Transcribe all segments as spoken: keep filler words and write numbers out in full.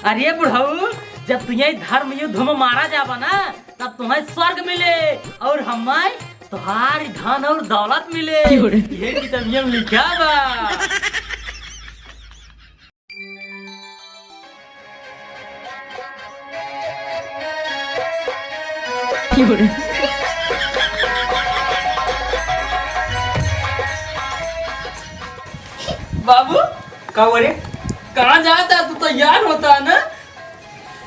अरे बुढ़ऊ, जब तुहैं धर्म युद्ध में मारा जाबा ना, तब तुहैं स्वर्ग मिले और हम्मै तोहार धन और दौलत मिले। क्यों रे? ये किताबिया में लिखा बा। क्यों रे? बाबू, का हुआ रे? कहाँ जाता? तू तैयार होता ना?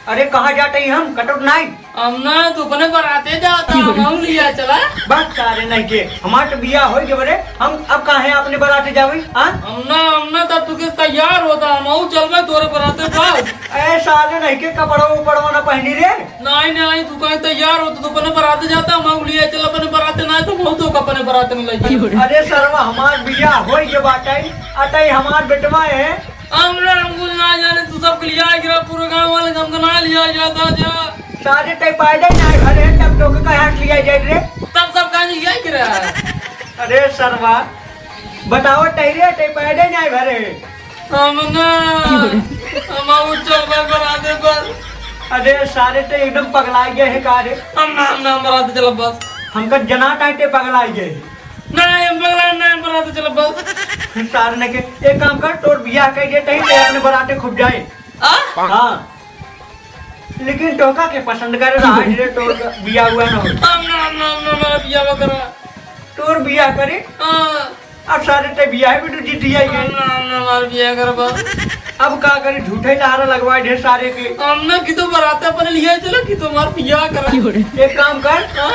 अरे, कहाँ जाते ही हम? कटोट नाई। हम ना, तू अपने बराते जाता, क्यों रे? हम लिया चला। बस सारे नहीं के, हमार तो बियाह होइ गए बरे, हम अब काहे अपने बराते जावे, हाँ? हम ना, हम ना, तब तू के तैयार होता, हम आऊ चलबे तोरे बराते बस। ए साले नहीं के कपड़ा उपड़वा ना पहनी रे। नहीं, नहीं, तू कहीं तैयार हो तो तू अपने बराते जाता, हम आऊ लिया चल अपने बराते, नहीं तो हम तो अपने बराते में ले जाई। अरे सरवा, हमार बियाह होइ गए बाटे, अतई हमार बेटवा है, हमरा हम कुछ ना जाने, तू सब के लिया गिरा, पूरे गांव वाले के हमके ना लिया जाता जा। सारे तै पैदा ही ना भरे, तब तो के कहाँ से लिया जाए रे? तब सब कहाँ लिया गिरा? अरे सरवा, बताओ तै रे, तै पैदा ही ना भरे। हम ना, हम आऊ चलबे बराते पर। अरे सारे तै एकदम पगला गए है का रे? हम ना, हम ना, हम बराते चलब बस। हमका जना टाइटे पगला गए है। ना, हम पगला ना, हम बराते चलब बस। सारे ने के, एक काम कर, तोर बियाह कर दे, तहीं ते अपने बराते खूब जाए। आ? हाँ। लेकिन तोका के पसंद करे रहा है, जे तोर बियाह हुआ ना हो। हम ना, हम ना, हम ना, हमारा बियाह करा। तोर बियाह करे? हाँ। अब सारे ते बियाह भी तो जीत जाएंगे। हम ना, हम ना, हमारा बियाह करा बस। अब का करे, झूठे नारा लगवाए ढेर सारे के। हम ना कि तो बराते अपने लिया चला कि तो हमारा बियाह करा। एक काम कर, हाँ?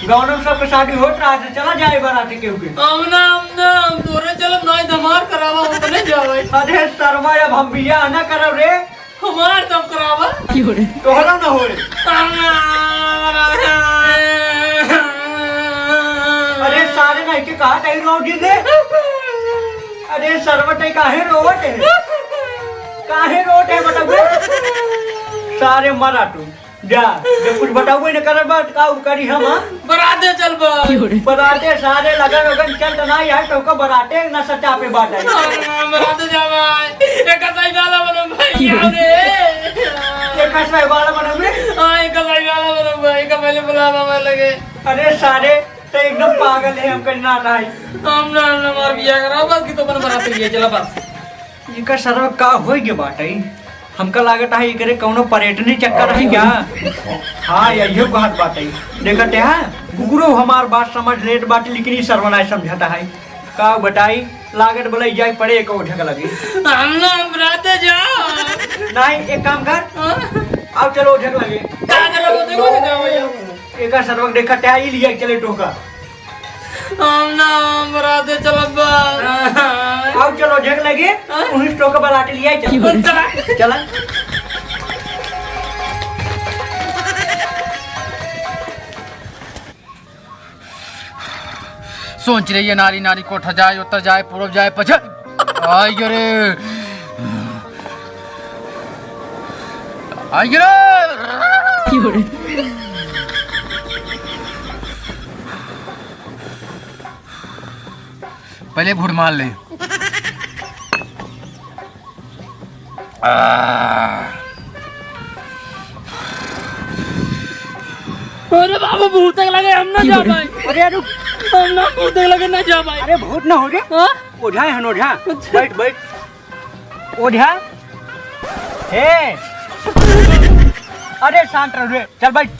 गाँव में सबके शादी होत रहा, तो चला जाए बराती केहू के। हम ना, हम ना, हम तोरे चलब ना, धमार करावा, हम अपने जावे। अरे सरवा, अब हम बियाह ना करब रे। हमार तब करावा। तोहरा ना होए। हम ना, हम ना। अरे सारे नहीं के कहा तही रो जी दे। अरे सरवा, तही काहे रोवत है? काहे रोवत है बताओ? सारे मरा तू। जा, जब कुछ बताउबे न करबा, त का करी हम, हाँ? बराते चलबा। बराते सारे लगन वगन चल त ना, यहाँ तो का बराते न सचा पे बात है। हाँ, बराते जाबा। एक सही वाला बनो भाई, आओ रे। एक सही वाला बनो बे? हाँ, एक सही वाला बनो भाई, का पहले बुलावा मैं लगे। अरे सारे, तो एकदम पागल है, हम कहीं ना, ना आई। हम ना, हम ना, हमार बियाह करा, बस कि तो अपन बराते लिए चला बस। इनका सरवा का होई गे बाटे? हमका लागत है एकरे कौनो पर्यटनी चक्कर है क्या? हाँ, यही कहत बाटे। देखत है, कुकुरो हमार बात समझ लेत बाटे, लेकिन ई सरवा नाय समझत है। का बताई, लागत बोले जाए पड़े एक ओझक लगे। हम ना, हम बराते जाओ। नहीं, एक काम कर। हाँ? आओ चलो ओझक लगे। का करो, देखो, देखो, देखो। एका सरवा देखत है, ई लिया चले टोका। हम ना, हम बराते चलब बा। आओ चलो, झक लगे, हाँ? उन्हीं स्टॉक का बराती लिया चलो। चला। चला। सोच रही है नारी, नारी कोठा जाए, उत्तर जाए, पूरब जाए, पछा-, आई रे। आई रे। पहले घूंट मार ले। आह। अरे बाबू, भूत लगे, हम ना जा पाए। अरे रुक। हम ना, भूत लगे, ना जा पाए। अरे भूत ना हो रे। हाँ? ओझा है, ओझा। अच्छा। बैठ, बैठ। ओझा? हे। अरे शांत रहो रे। चल बैठ।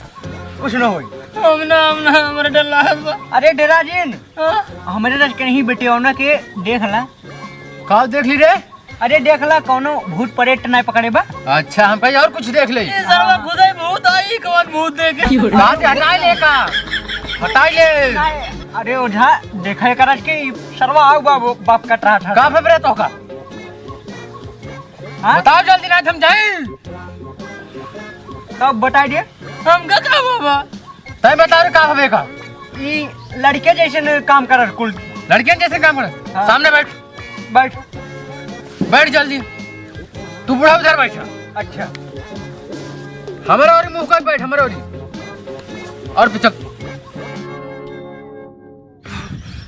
कुछ ना होई। हम ना, हम ना, हमारे डर लागत बा। अरे डेरा जिन। हाँ? हमरे रस के नहीं बेटे, औना के देख ला। का देख ली रे? अरे देख ला, कौनो भूत प्रेत नहीं पकड़े बा। अच्छा, हम कहीं और कुछ देख ले। ये सरवा खुदे भूत आई, कौन भूत देखे? बात हटाई ले का? हटाई ले। अरे ओझा, देखा है करज के ई सरवा आउ बाबू, बाप कट रहा था। का भे रे तोका? हाँ? बताओ जल्दी, ना हम जाई। कब बताई दे? हमका का बाबा? तय बता रे, का हवे का? ई लड़के जैसे न काम करत कुल। लड़के जैसे काम करत? हाँ। सामने बैठ। बैठ। बैठ जल्दी। तू बूढ़ा उधर बैठा। अच्छा। हमारे और मुंह कर बैठ, हमारे और। और पिचक।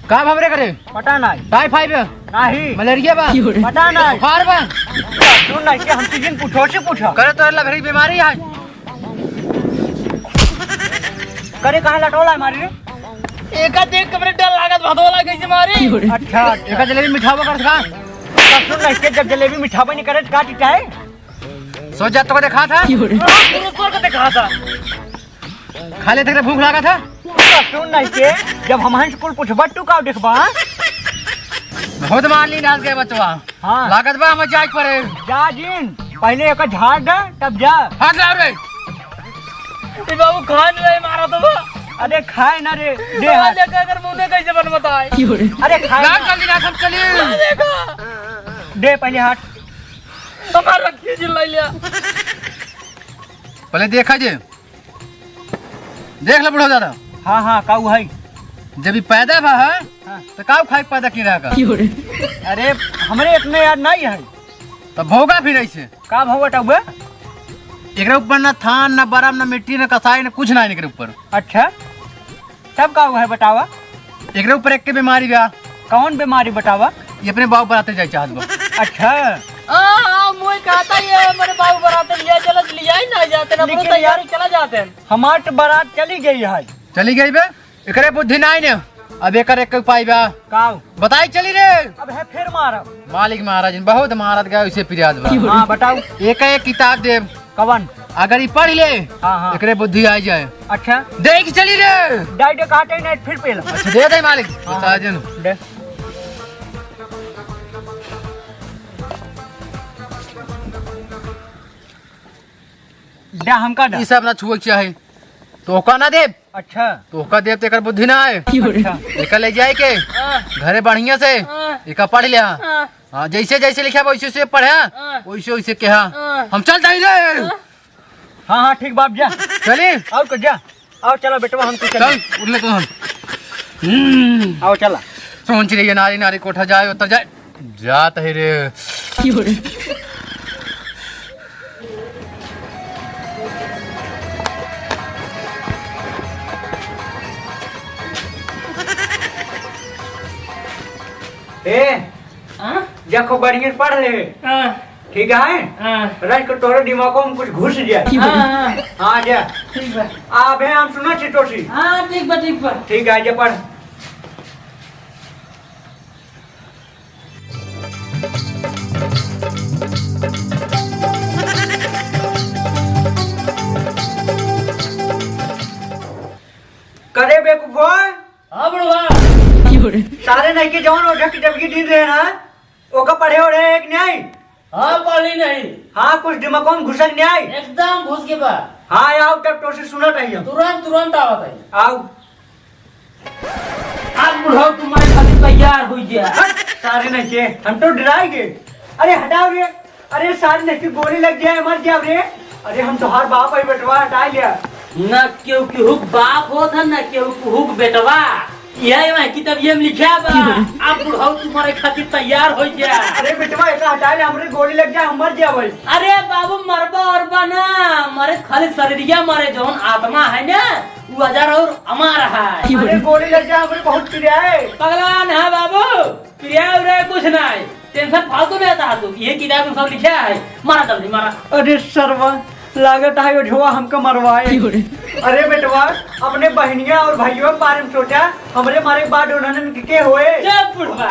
का भा रे करे? पता नहीं। टाइफाइड बा? नहीं। मलेरिया बा? पता नहीं। बुखार बा? सुन नहीं के हम तुझे पूछो से पूछो। करे तो लभरी बीमारी है। करे कहाँ लटोला है मारी रे? एका देख के बड़े डर लागत, भदोला कैसे मारी? अच्छा, अच्छा। एका जलेबी मिठावा कर खा। तब सुन नहीं के जब जलेबी मिठावा नहीं करे तो का टिका है? सोच जा तो को देखा था? पूरे स्वर को देखा था। खा ले, तेरे भूख लागा था? तो सुन नहीं के, जब हम हंस कुल पूछबा, तू का देखबा? बहुत मार ली नाच के बचवा। हाँ। लागत बा हम जाए पड़े। जा जिन, पहले एक झाड़ दे, तब जा। हाथ ला रे। ए बाबू, खान ले मारा तो बा। अरे खाए ना रे, दे हाथ। देखा अगर मुंह कैसे बन बताए। अरे खाए ना। जल्दी ना, सब चलिए। देखा। दे पहले हाथ। हमारा खींच ले लिया। पहले देखा जे। देख ले बुढ़ऊ दादा। हाँ, हाँ, काऊ है? जब ई पैदा भा है, हाँ। तो काऊ खाए के पैदा की रहा का? अरे, हमरे इतने याद नहीं है। तो भोगा फिर ऐसे। का भोगा टउबे? एकरे ऊपर ना थान, ना बरम, ना मिट्टी, ना कसाई, ना कुछ ना है एकरे ऊपर। अच्छा, तब का हुआ है बतावा? एकरे ऊपर एक के बीमारी बा। कौन बीमारी बतावा? ये अपने बाबू बराते जाए चाहत बा। अच्छा। आ, आ, मोय कहता ये मेरे बाबू बराते लिया चलत, लिया ही ना जाते ना, लेकिन बोलो तैयारी यार, चला जाते हैं। हमार तो बारात चली गई है। चली गई बे? एकरे बुद्धि नाई ने। अब एकर एक उपाय बा। काऊ? बताई चली रे। अब है फिर मारब। मालिक महाराज ने बहुत महाराज गया उसे पिरियाद बा। हाँ, बताऊ। एक एक किताब देब। कवन? अगर ई पढ़ ले, हाँ, हाँ। एकरे बुद्धि आ जाए। अच्छा। दे के चली रे। डाइट काटे नहीं फिर पेल। अच्छा, दे दे मालिक। हाँ, बता हाँ। दे ना। दे। दे हमका दे। ई सब ना छुए के चाहे। तोहका ना देब। अच्छा। तोहका देब तो एकर बुद्धि ना आए। अच्छा। एकर ले जाए के हाँ। घरे बढ़िया से हाँ। एका पढ़ ले। हाँ। हाँ, जैसे जैसे लिखा वैसे वैसे पढ़ा, हाँ। वैसे वैसे कहा। हाँ। हम चलता ही रे। हाँ। हाँ, हाँ, ठीक बाप जा। चली। आओ तो जा। आओ चलो बेटवा, हम तो चल, चल। उठ ले तो हम। हम्म। आओ चला। सोच रही है नारी नारी कोठा जाए उतर जाए। जात है रे। ए, हाँ? जा खूब बढ़िया से पढ़ ले। हाँ। ठीक है? हाँ। रख के तोरे दिमागों में कुछ घुस जाए। हाँ, हाँ। हाँ, जा। ठीक बा। अबे हम सुनो चिटोसी। हाँ, ठीक बा, ठीक बा। ठीक है, जा पढ़। करे बेवकूफो। हाँ बुढ़वा। सारे नहीं के जवन ओझा की डबकी दिन रहे ना, ओका पढ़े हो रहे एक न्याय। हाँ, पढ़ी नहीं। हाँ, कुछ दिमागों में घुसक न्याय। एकदम घुस के बा। हाँ, आओ तब तोसे सुनत आई हम। तुरंत, तुरंत आवत आई। आओ। आप बुढ़ऊ तुम्हारे खातिर तैयार हो गया। हट, सारे नहीं के, हम तो डराई गए। अरे हटाओ रे, अरे सारे नहीं के गोली लग जाए, मर जाओ रे। अरे हम तोहार बाप है बेटवा, हटा लिया। न केहू केहू के बाप होत है, न केहू केहू के बेटवा। यह वह किताबिया में लिखा बा, आप बुढ़ऊ तुम्हारे खातिर तैयार हो गया। अरे बेटवा, ऐसा हटा ले, हमरे गोली लग जाए, हम मर जाए भाई। अरे बाबू, मरबा अरबा ना, मरे खाली शरीरिया मरे, जौन आत्मा है ना, वो अजर और अमर है। अरे गोली लग जाए, हमरे बहुत प्रिय है। पगला ना बाबू, प्रिय उरिय कुछ ना है, टेंशन फालतू में आता है तू। ये किताब में सब लिखा है, मारा जल्दी मारा। अरे सरवा, लागत है ओझवा हमका मरवाए। अरे बेटवा, अपने बहनिया और भाइयों के बारे में सोचा, हमरे मारे बाद उन्होंने के, के होए। चुप बुढ़वा,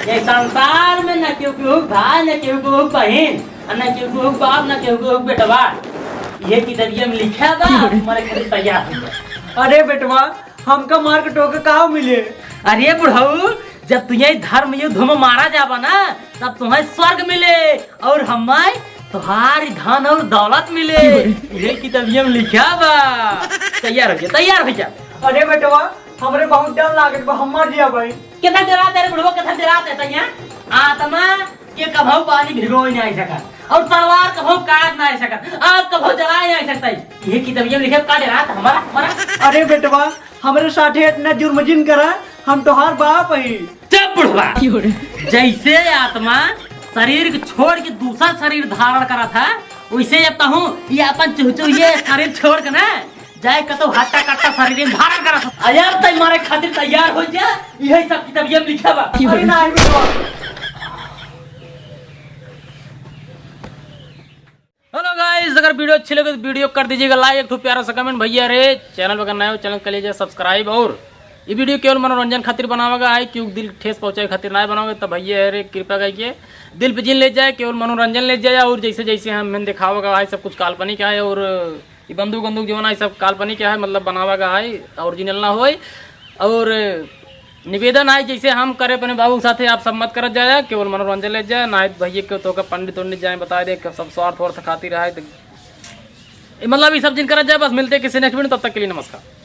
ये संसार में न केहू केहू भाई, न केहू केहू बहिन, और न केहू केहू बाप, न केहू केहू बेटवा। ये किताबिया में लिखा बा, तुम्हारे खातिर तैयार हो गया। अरे बेटवा, हमका मार के तोके का मिले? अरे बुढ़ऊ, जब तू यही धर्म युद्ध में मारा जाबा ना, तब तुम्हें स्वर्ग मिले और हमें तुम्हारी धन और दौलत मिले। ये किताबिया में लिखा बा। तैयार हो जा, तैयार हो जा। अरे बेटवा, हमरे बहुत डर लागत बा, हम मर जिया भाई। कितना डरात है रे बुढ़वा, कितना डरात है तैया? आत्मा के कभू पानी भिगोई नहीं सकत और तलवार कभू काट नहीं सकत, आग कभू जलाई नहीं सकत। ये किताबिया में लिखा, का डरात हमारा, हमारा? अरे बेटवा, हमरे साथे इतना जुर्म जिन करा, हम तोहार बाप हई। चुप बुढ़वा। जैसे आत्मा शरीर के छोड़ के दूसरा शरीर धारण करा था, वैसे अब कहूँ ये अपन चुहचुहिये शरीर छोड़ के ना चाहे कतौ हट्टा कट्टा शरीर में धारण करा सकता। अयार तय मारे खातिर तैयार हो जा, यही सब किताबिया में लिखा बा। अरे ना, अरे ना। Hello guys, अगर video अच्छी लगे तो video कर दीजिएगा like, एक ठो प्यारा सा comment। भैया रे, channel पर अगर नए हो, channel कर लीजिए subscribe। और ये video केवल मनोरंजन खातिर बनावा गया है, क्यों दिल ठेस पहुँचाए खातिर ना बनावा गया। तो भैया रे, कृपा करके दिल पे जिन ले जाए, केवल मनोरंजन ले जाए। और जैसे जैसे हम, हम दिखावा गया है, सब कुछ काल्पनिक है। और ये बंदूक बंदूक जो है ना, ये सब काल्पनिक है, मतलब बनावा गया है, original ना होए। और निवेदन है, जैसे हम करे अपने बाबू के साथे, आप सब मत करत जाया, केवल मनोरंजन ले जाए। ना तो भैया के तो का पंडित उंडित जाए बता दे, सब स्वार्थ वर्थ खातिर है तो, ये मतलब ये सब जिन करत जाए। बस मिलते हैं किसी next video, तब तक के लिए नमस्कार।